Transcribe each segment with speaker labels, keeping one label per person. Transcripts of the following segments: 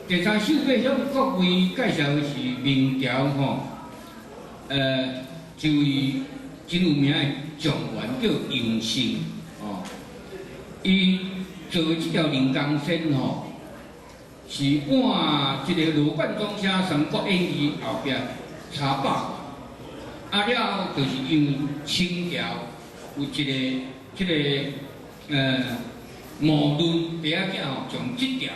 Speaker 1: 第三首欲向各位介紹的是明朝吼，一位真有名的狀元叫楊慎吼，伊做的這條靈江仙吼，是換這個羅貫中寫《三國演義》後壁差百段，啊了就是因為清朝有一個這個謀論弟仔囝吼，將這條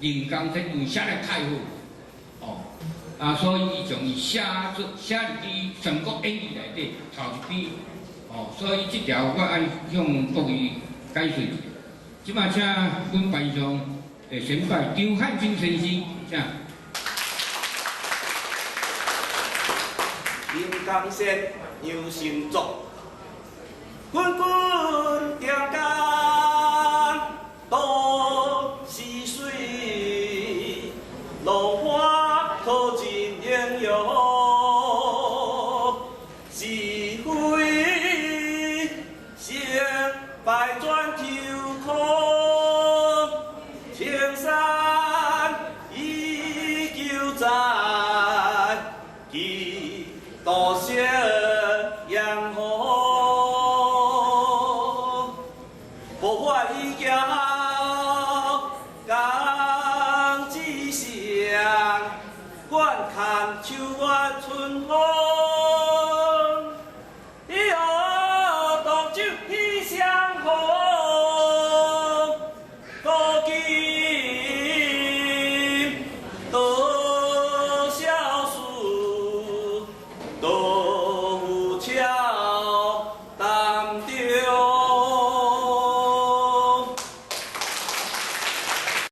Speaker 1: 靈江仙因為寫得太好，哦，啊，所以伊將伊寫做寫入去《三國演義》內底頭一篇，哦，所以這條我愛向各位解說一下。這擺請阮班上的先輩張漢軍先生，請。
Speaker 2: 靈江仙楊慎作，滾滾長江東逝水，浪花淘盡英雄是非，成敗轉秋空，青山依舊在，幾度夕陽紅。無法以驕江之上，願看秋